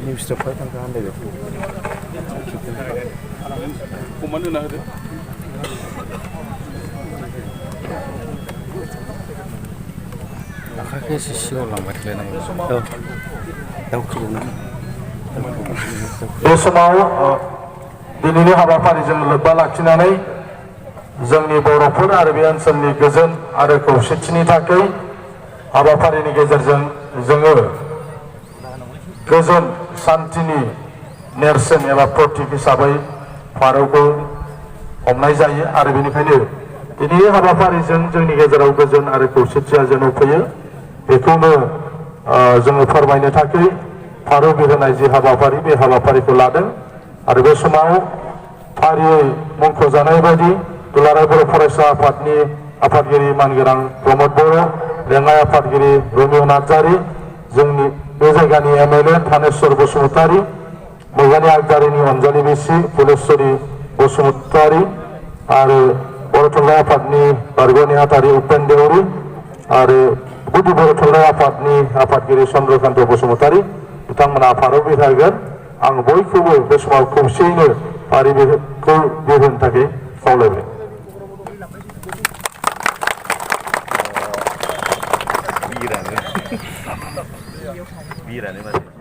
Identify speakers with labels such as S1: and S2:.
S1: निउसफोर थांगा होनदों बेखौ कमान होना होदो आखाइखौ एसे सिगाङाव लांबाय थालायनांगौ दावखोबावनो
S2: बे समाव दिनैनि हाबाफारिजों लोब्बा लाखिनानै जोंनि बर'फोर आरो बे ओनसोलनि गोजोन आरो खौसेथिनि थाखाय हाबाफारिनि गेजेरजों जोङो गोजोन सान्थिनि नेरसोन एबा प्रतीक हिसाबै फारौखौ हमनाय जायो आरो बेनिखायनो दिनैनि हाबाफारिजों जोंनि गेजेराव गोजोन आरो खौसेथिया जेन' फैयो बेखौनो जोङो फोरमायनो थाखाय फारौ बिरहोनाय जि हाबाफारि बे हाबाफारिखौ लादों आरो बे समाव फारियै मुंख'जानाय बायदि दुलाराय बर' फरायसा आफादनि आफादगिरि मानगोनां प्रमद बर' लेङाइ आफादगिरि रमिय नार्जारि जोंनि बे जायगानि एमएलए थानेश्वर बसुमतारी मैगानि आगदारिनि अनजालि बिसि फुलेश्वरी बसुमतारी आरो बर' थुनलाइ आफादनि बारग' नेहाथारि उपेन देउरि आरो गुदि बर' थुनलाइ आफादनि आफादगिरि चन्द्रकान्त बसुमतारी बिथांमोना फारौ बिरहोगोन आं बयखौबो बे समाव खौसेयैनो फारिखौ बिरहोनो थाखाय खावलायबाय
S3: बिरानो माने